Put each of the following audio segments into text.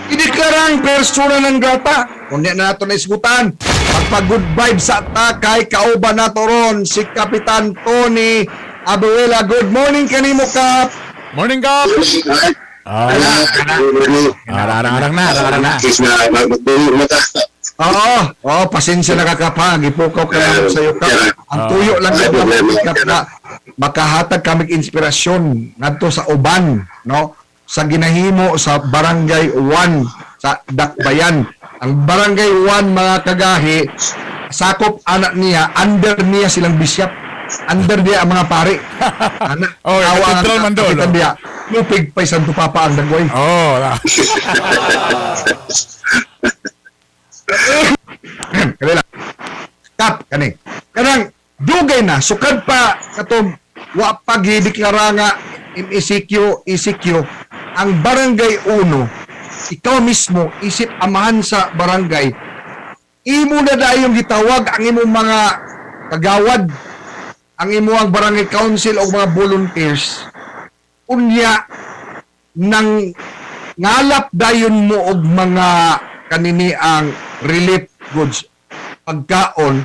Ideklarang persona ng grata. Unya na nato na isgutan. Magpa-good vibes sa ta kay kauban nato ron si Kapitan Tony Abuela. Good morning kanimo, Kap. Morning, Kap! Ah, arang-arang na, arang-arang na. Kiss na magdulog mata. Oo, oo, pasensya na ka, Kap, ha. Gipukaw ka lang sa iyo, Kap. Ang tuyo lang Ay, sa problema. Kap, na makahatag kami inspirasyon ngadto sa uban, no? Sa ginahimo sa Barangay 1 sa Dakbayan. Ang Barangay 1, mga kagahi, sakop anak niya, under niya silang bishop. Under niya ang mga pare. Anak, Oh, awa ang cathedral man doon, kapitan oh. niya. Lupig pa'y Santo Papa ang dagway. Oh, na. Kanila. Kap, kani. Kanang dugay na sukad pa katong wa pa gideklara nga MECQ, ECQ ang Barangay 1. Ikaw mismo isip amahan sa barangay, imo na dayong gitawag ang imong mga kagawad, ang imong barangay council o mga volunteers, unya nang ngalap dayon mo og mga kanini ang relief goods, pagkaon,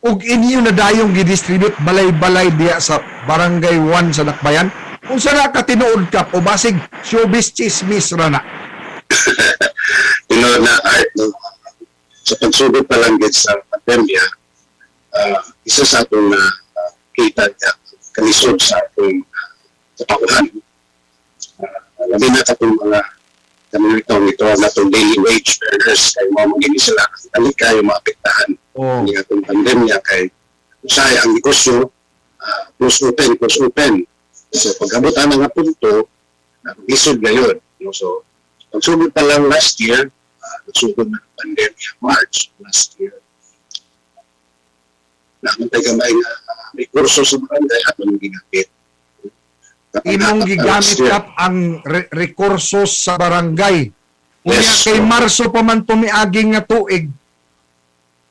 ug inyo na dayong gidistribute balay-balay diya sa Barangay 1 sa Dakbayan. Unsa na katinuod, Kap, o basig showbiz chismis ra na? Tinuod na art, no? Sa pagsugod pa lang gid sa pandemya, isa sa atong na kita niya, kalisod sa atong katauhan. Labi na katong mga kami ito ito na itong daily wage earners kay mga magiging sila talika yung maapektahan ni atong pandemya kay usahay ang negosyo, close open, close open. So pag-abot ang nga punto, lisod ngayon, no? So pagsugod pa lang last year, nagsugod na ang pandemya March last year, naman tayo gamay nga may kurso sa barangay atong ginamit. Imong gigamit, Last year. Kap, ang rekurso sa barangay. Unya Yes. kay Marso pa man tumiaging nga tuig.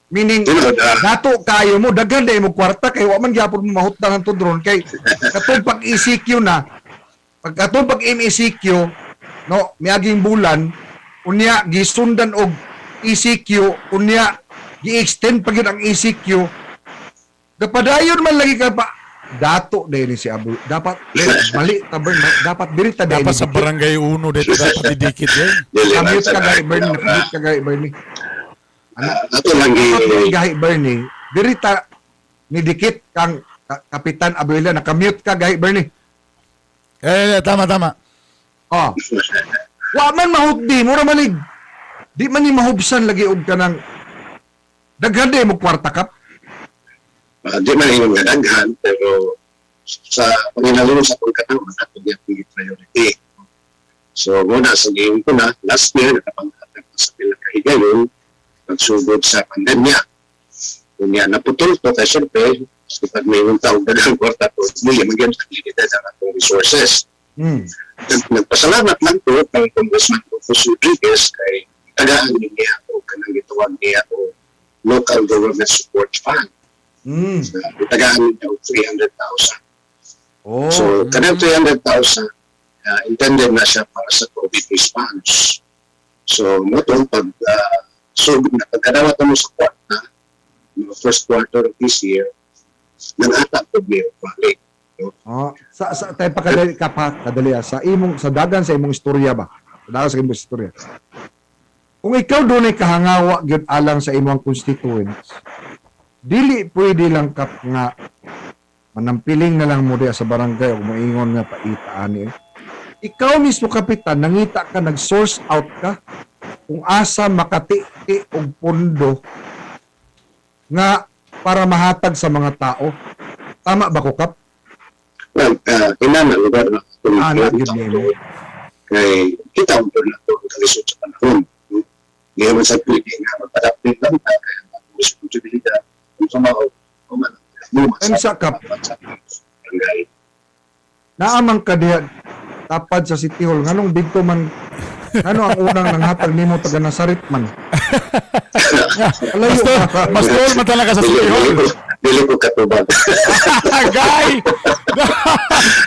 Meaning, Tinuod, dato kayo mo, daghan dahil mo kwarta kay wa man gyapon mo mahutdan ang tudron kay katong pag ECQ na, pag katong pag MECQ, no, miaging bulan, unya gisundan og ECQ, unya gi-extend pa gyud ang ECQ. Kapadayon man lagi ka pa dato dahil ni si Abu. Dapat mali ta, Bern, dapat diri ta dahil. Dapat sa Barangay 1 dito dapat didikit yun. Dili lang Kamute sa ka gay Bern, na. nakamute ka gay Bernie. Anak, Ato lang dapat diri gahi Bernie. Diri ta ni dikit kang Kapitan Abuela, nakamute ka gahi Bernie. Eh, tama, tama. Oh. Wa man mahugdi, mura manig. Di man ni mahubsan lagi og kanang daghan day mo kwarta, Kap. Di man ingon nga daghan, pero sa panginahanglan sa akong katawan, ato gyud priority. So muna sa giingon ko na last year, nakapanghatag ko sa pila ka higayon pagsugod sa pandemya. Unya naputol to kay syempre pag may taong daghang kwarta to, di man gyud limited ang atong resources. Nagpasalamat lang ko kay Congressman Rufus Rodriguez kay tagaan niya o kanang gitawag niya o Local Government Support Fund. Tagaan niya og 300,000. Oh. So, kanang 300,000, intended na siya para sa COVID response. So, mo to, pag sugod na, pagkadawat mo sa kwarta, no, first quarter of this year, nanghatag po niyo balik. Oh, sa tayo pa kadali ka pa kadali ah. Sa imong sa dagan sa imong istorya ba? Sa dagan sa imong istorya. Kung ikaw dunay kahangawa gyud alang sa imong constituents, dili pwede lang, Kap, nga manampiling na lang mo diya sa barangay o moingon nga paita ani. Ikaw mismo, kapitan, nangita ka, nag-source out ka kung asa makati og pondo nga para mahatag sa mga tao. Tama ba ko, Kap? Well, inana lugar na kung Ana, gyud nimo. Kay kita ang na ito ang kalisod sa panahon. No? Hindi naman sa pwede nga magpadapit lang ta kaya ang responsibilidad kung sa mga o man mo Unsa, Kap? sa barangay. Naamang ka diha tapad sa City Hall, nganong didto man, ngano ang unang nanghatag nimo taga Nazaret man? Alayo Mas ka. mas doon man talaga sa City Hall. Dili ko katubag. Gay!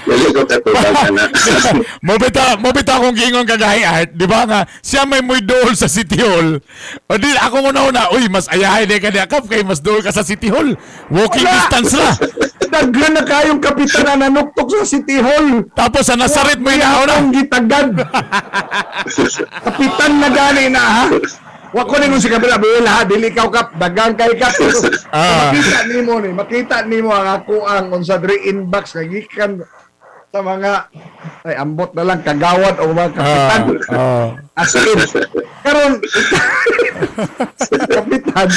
Dili ko katubag ana. Mobita akong giingon kagahi Art, di ba nga siya may muy dool sa City Hall. O di ako muna una, uy, mas ayahay di ka niya kap kay mas dool ka sa City Hall. Walking Wala! distance ra. Daghan na kayong kapitan na nanuktok sa City Hall. Tapos sa Nazaret mo inaw na. Ang gitagad. Kapitan na gani na ha. Wa ko ningon si Kabila Buela ha, dili ikaw kap, dagang kay kap. Makita nimo ang ako ang unsa diri inbox kay gikan sa mga ay ambot na lang kagawad o mga kapitan. As in, karon kapitan,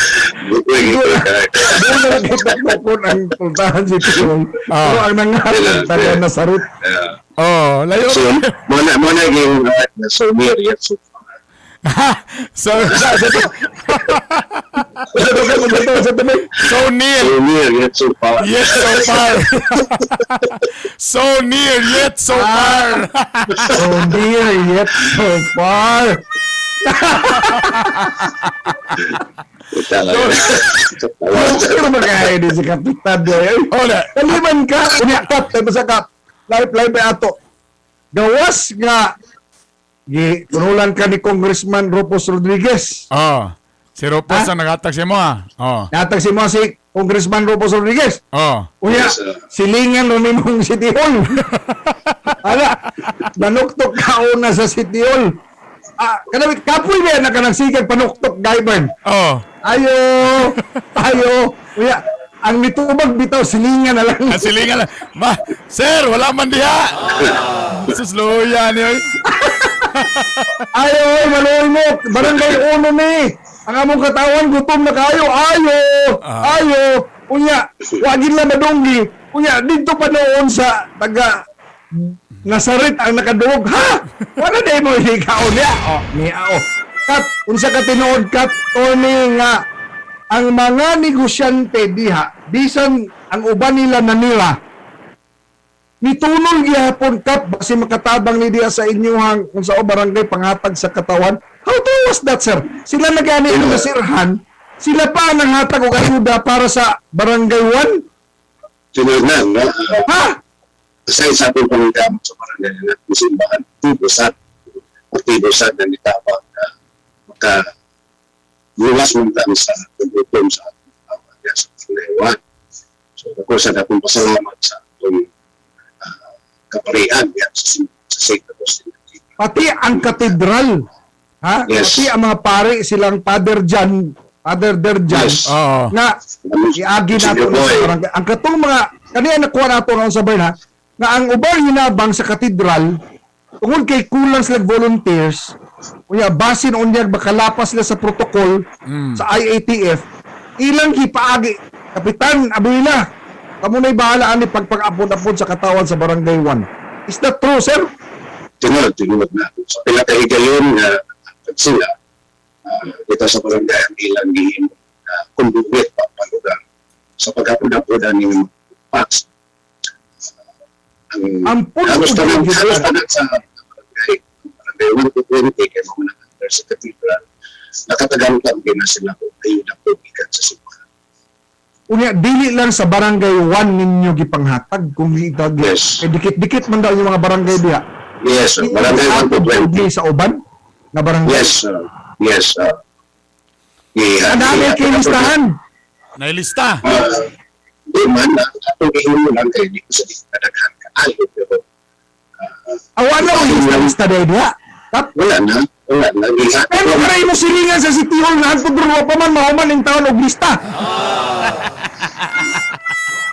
Dili ko doon na lang kita tukon ang pultahan si Hall. Pero ang nangalan taga Nazaret. Oh, layo. So, mo na yung so near yet so far. so, Sa tabi. so near, So near yet so far. yet so far. So near, yet so far. So near yet so far. Talaga. Pero magkaya din si Kapitan eh. Hola. Kaliman ka, unya kap, tayo sa kap. Live live ba ato. Gawas nga gi tunulan ka ni Congressman Rufus Rodriguez. Oh. Si Rufus Ha? ang nagatag sa mo ah. Oh. Natag si mo si Congressman Rufus Rodriguez. Oh. Unya, Yes, sir. silingan ro nimong City Hall. Ala, nanuktok ka una sa City Hall. Ah, kanang kapoy ba na kanang sigag panuktok Guyburn? Oh. Ayo, ayo. Uya, ang nitubag bitaw silingan na lang. Ang silingan lang. Ma, sir, wala man diha. Sus luya ni oy. Ayo, oy, maluoy mo. Barangay uno ni. Ang among katawan gutom na kayo. Ayo, ayo. Unya, wagin lang madunggi. Unya, dito pa noon sa taga Nazaret ang nakaduog. Ha? Wala na mo hikaon niya. Oh, niya oh. Kat, unsa ka tinuod kat Tony nga ang mga negosyante diha bisan ang uban nila nanira mitunol gihapon kap basi makatabang ni diha sa inyuhang kung sa o barangay panghatag sa katawan. How true was that, sir? Sila na gani ang nasirhan, sila pa ang nanghatag og ayuda para sa barangay 1. Sunod na, no? Ha? Aside sa atong panggamot sa barangay na simbahan, aktibo sad na nitabang na maka luwas man kami sa paggutom sa atong tawag sa barangay 1. So, ako sa akong pasalamat sa atong kaparian yan sa St. Augustine. Pati ang katedral, ha? Yes. Pati ang mga pare silang Father John, Father Derjan, Yes. Oo. nga iagi nato na sa barangay. Ang katong mga kaniya nakuha nato nga sa ha, nga ang ubang hinabang sa katedral tungod kay kulang sila volunteers, unya basin unyag makalapas sila sa protocol sa IATF, ilang gipaagi Kapitan Abuela, kamo na'y bahala ani pagpag-apod-apod sa katawan sa Barangay 1. Is that true, sir? Tinod na. So, pila ka higayon nga sila dito sa barangay ang ilang gihimo na conduit pa palugar sa pagkapod-apodan ng packs. Ang, Ang puno halos po tanan, din yun. halos tanan sa barangay, barangay 1 to 20 kay mga naka-under sa cathedral, nakatagamtam din na sila kung ayuda po gikan sa simbahan. Unya dili lang sa Barangay 1 ninyo gipanghatag kung itag Yes. eh, dikit-dikit man daw yung mga barangay diha. Yes, sir. Barangay 1 to 20. Sa uban nga barangay. Yes, sir. Yes, sir. Ang dami kay listahan. Nailista. Di man, atong gihimo lang kay di ko sa di kadaghan kaayo pero Awa na ko lista lista dahil diha. Kap, wala na, wala na. Gihatag pero lang. para imo silingan sa City Hall na hantod ro pa man mahuman ning taon og lista.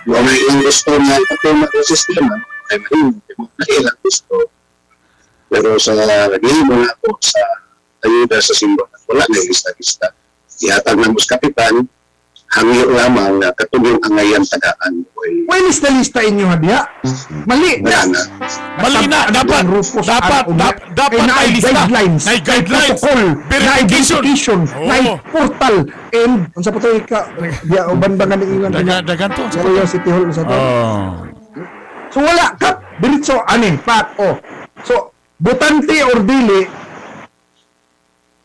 Wa may ilang gusto na ipatulak ang sistema, ay mahimo, na ilang gusto. Pero sa gihimo na ako sa ayuda sa simbahan, wala na yung lista-lista. Ihatag na mo sa kapitan, hangyo lamang na katong angayan tagaan. Oy, Way lista lista inyo ha diha. Mali wala na. na. Mali na, dapat, Ang Rufus, dapat, ang dapat kay naay may lista. guidelines, Naay guidelines. protocol, naay Verification. verification, Oo. naay portal, and unsa pa to ka diha uban ba nga niingon Dagan, dagan to. sa Royal City Hall sa to. Oh. So wala kap diretso ani pak oh. So butante or dili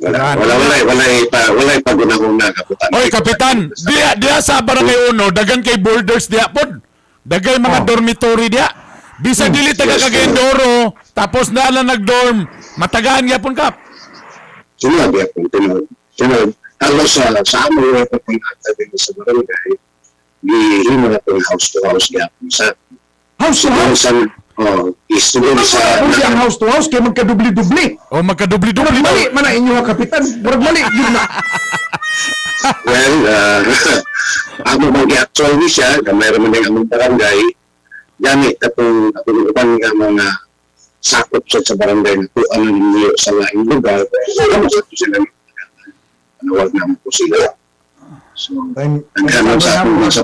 Wala Daghan. wala wala wala pa wala pa gunahuna kapitan. Oy, kapitan, diya diya sa Barangay Uno, dagan kay borders diya pod. Dagay mga dormitory diya. Bisag dili taga Cagayan de Oro, tapos na lang nag-dorm, matagaan gyapon, Kap. Sunod yapon, tinuod. Sunod. Halos sa amo nga pagpanghatag din sa barangay, gihimo na itong house to house gyapon sa House to house. sa oh, isugod sa Kung siya ang house to house kay magkadubli-dubli. O magkadubli-dubli. Murag mali man na inyo ha, kapitan. Murag mali yun na. Well, amo bang gi-actual ni siya, gamay ra man ang among barangay, gani katong atong uban nga mga sakop sa barangay na kung ano ninyo sa laing lugar, amo sa ato sila panawag na mo po sila. So, ang kanon sa atong mga sa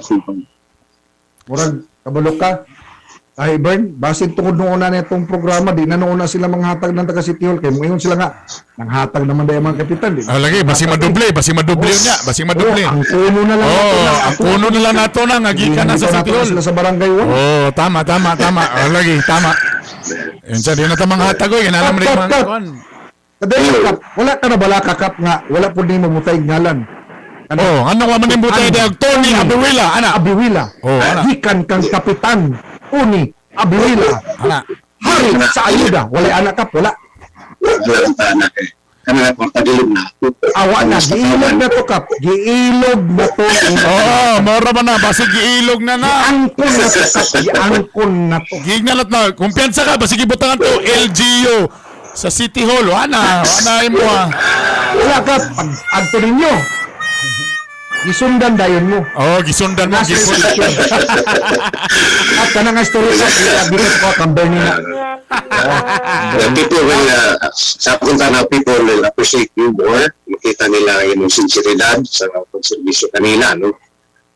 Murag kabalo ka. Ay Bern, basin tungod nung una na itong programa, di na nung una sila manghatag ng taga City Hall kay moingon sila nga nanghatag naman dahil mga kapitan di. Ah, lagi, basi madoble yun niya, basi madoble. Oh, ang kuno na lang Oh, nato na. ang kuno na lang nato na nga gikan na sa Hindi City nato na Hall. sila sa barangay one. Oh, tama, tama, tama. Oh, lagi, tama. Yun sa di na tamang hatag oy, kinahanglan mo rin Kap, mga kap. kuan. Kadali kap, wala ka na bala ka kap nga wala pud nimo mutay ngalan. Ano? Oh, ano wa man ning butay Ano? di Tony Abuela, ana. Abiwila. Oh, ana. Gikan kang kapitan Tony Abiwila. Ana. Hari sa ayuda. Wala anak kap, wala. Wala lang ta na kay kana portadilog na. Awa na, giilog na to kap. Giilog na to. Oh, mora ba na basig giilog na na. Giangkon na to kap. Giangkon na to. Giignan na kumpiyansa ka basig gibutangan to LGU sa City Hall. O, ana, ana imo ah. Wala kap, pag adto ninyo. Gisundan dayon mo. Oh, gisundan mo Nasa gipon. instruction. At kanang nga story sa gilat ko kang Bernie na. The people will, sa punta na people will appreciate you more. Makita nila yung sinceridad sa pagserbisyo kanila, no?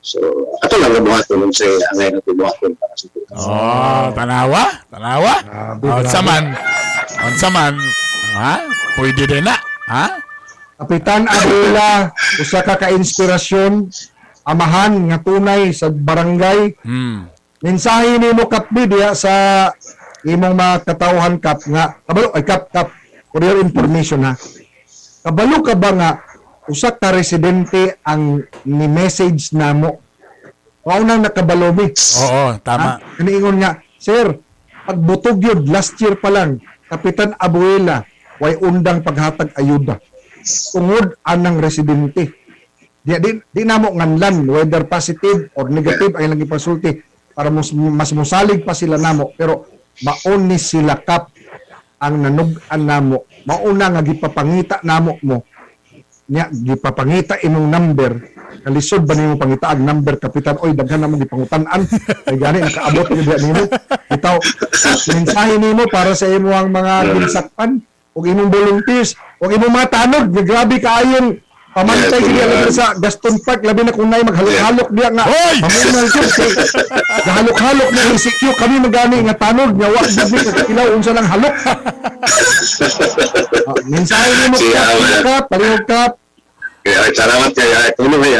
So, ato lang ang buhaton nung sa angay na buhaton para sa tutas. Oh, tanawa, tanawa. Grabe, Oh, grabe. unsa man. Unsa man. Ha? Pwede din na. Ha? Kapitan Abela, usa ka ka-inspirasyon, amahan nga tunay sa barangay. Mensahe nimo Kap B diha sa imong mga katawhan kap nga kabalo ay kap kap for your information ha. Kabalo ka ba nga usa ka residente ang ni message namo? Mao nang nakabalo mi. Oo, tama. Ha? Kaniingon nga, sir, pagbutog yun, last year pa lang, Kapitan Abuela, way undang paghatag ayuda. Tungod anang residente. Di namo nganlan whether positive or negative ang ilang ipasulti para mas musalig pa sila namo pero maon ni sila kap ang nanug-an namo mauna nga gipapangita namo mo niya gipapangita imong number kalisod ba nimo pangita ang number kapitan oy daghan naman gipangutan-an kay gani nakaabot ni diha nimo bitaw mensahe nimo para sa imong mga ginsakpan ug imong volunteers ug imong mga tanod nga grabe kaayong pamantay Yeah, kini yeah. labi na sa Gaston Park labi na kung nay maghalok-halok diha nga Hoy! pamunal jud kay gahalok-halok na ECQ kami magani nga tanod nga wa jud mi kakilaw unsa lang halok. Ah, mensahe nimo Siya, kap wala. kap palihog kap. Kaya salamat kaya ito na may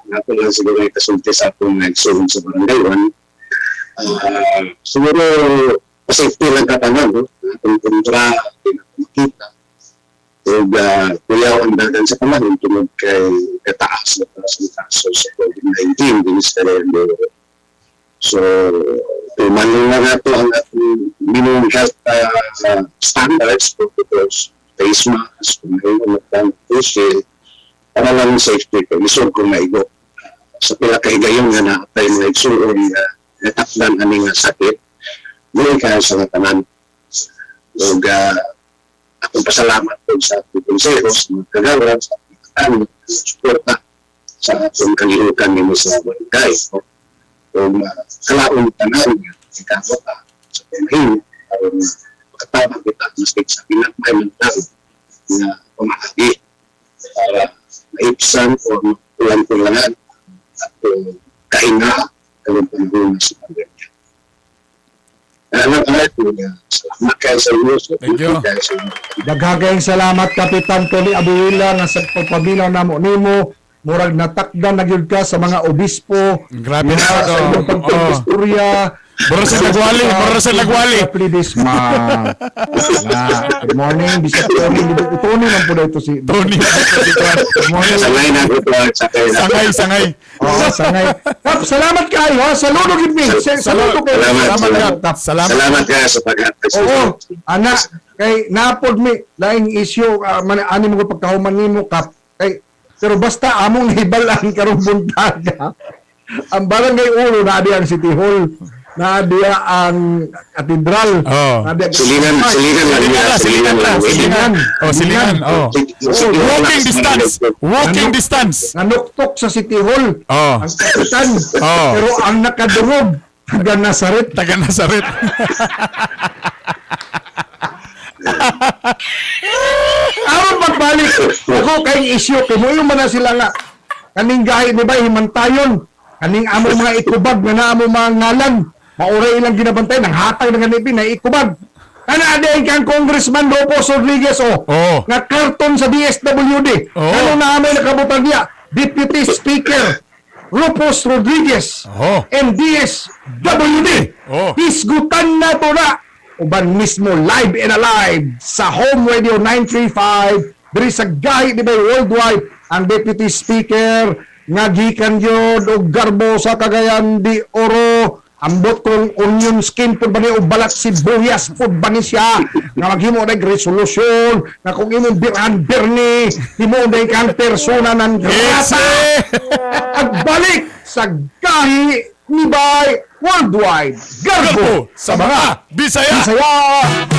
nato lang siguro yung kasulti sa atong nagsulong sa barangay one. Siguro safety lang katanan, no? Atong kontra, di na makita. Ug kuyaw ang dagan sa panahon tungod kay kataas na taas ang kaso sa COVID-19 din sa Cagayan. So, tuman lang na nato ang atong minimum health standards, protocols, face mask, kung mayroon na face shield, para lang safety kay lisod kung maigo. Sa pila ka higayon nga naatay mga igsuon nga natakdan ani nga sakit, dili kayo sa nga tanan. Ug akong pasalamat po sa atong konseho, sa mga kagawa, sa atong katanan, sa suporta sa atong kalihukan nimo sa barangay. No? Ug kalaon tanan nga ikaw ta sa pamahimo aron makatabang kita maski sa pinakmay man tao nga pamaagi para maipsan o makulang-kulangan at kahinga karong panahon sa pandemya. Ano ay salamat kayo sa inyo. Sir. Thank you. Kayo sa inyo. Daghang kayong salamat Kapitan Tony Abuela nga sa pagpaminaw namo nimo murag natakdan na gyud ka sa mga obispo Grabe na sa to. imong pagpag-istorya. Mura sa Lagwali, mura sa Lagwali. Please, ma. Na, good morning, Bishop Tony. Tony man po na ito si Tony. Good morning. Sangay na ko to, sangay na. Sangay, sangay. Oo, sangay. Kap, salamat kayo ha. Saludo gid mi. Saludo kayo. Salamat, Salamat, salamat. Kap. Salamat. Salamat kayo sa paghatag. Oo, ana kay napod mi laing issue man ani mo ko pagkahuman nimo, Kap. Kay pero basta among nahibal-an karong buntaga. Ang Barangay Uno na ang City Hall, na ang Katedral, Oo. naa ang Silingan, silingan lang niya, silingan lang. Silingan. Oh, silingan. Oh. Walking distance. Walking distance. Nanuktok sa City Hall Oh. ang kapitan. Oo. Pero ang nakadungog, taga Nazaret. Taga Nazaret. Aron pagbalik, ako kay issue kay mo man na sila nga kaning gahi ni ba himantayon kaning among mga ikubag nga naamo mga ngalan mauray ilang ginabantay nang hatag na ganibi na ikubag kana adi kang Congressman Rufus Rodriguez oh, Oo. nga karton sa DSWD. Oo. Ano na amay nakabutang diya? Deputy Speaker Rufus Rodriguez Oo. and DSWD. Oo. Hisgutan na to na uban mismo live and alive sa Home Radio 935 diri sa Gahi di ba worldwide ang Deputy Speaker nga gikan gyud og garbo sa Cagayan de Oro. Ambot kong onion skin pud ba ni o balat sibuyas pud ba ni siya nga maghimo og resolusyon nga kung imong birhan birni himo day kang persona ng Yes. grata at balik sa Gahi ni Bay Worldwide. Garbo Garbo sa mga Bisaya. Bisaya!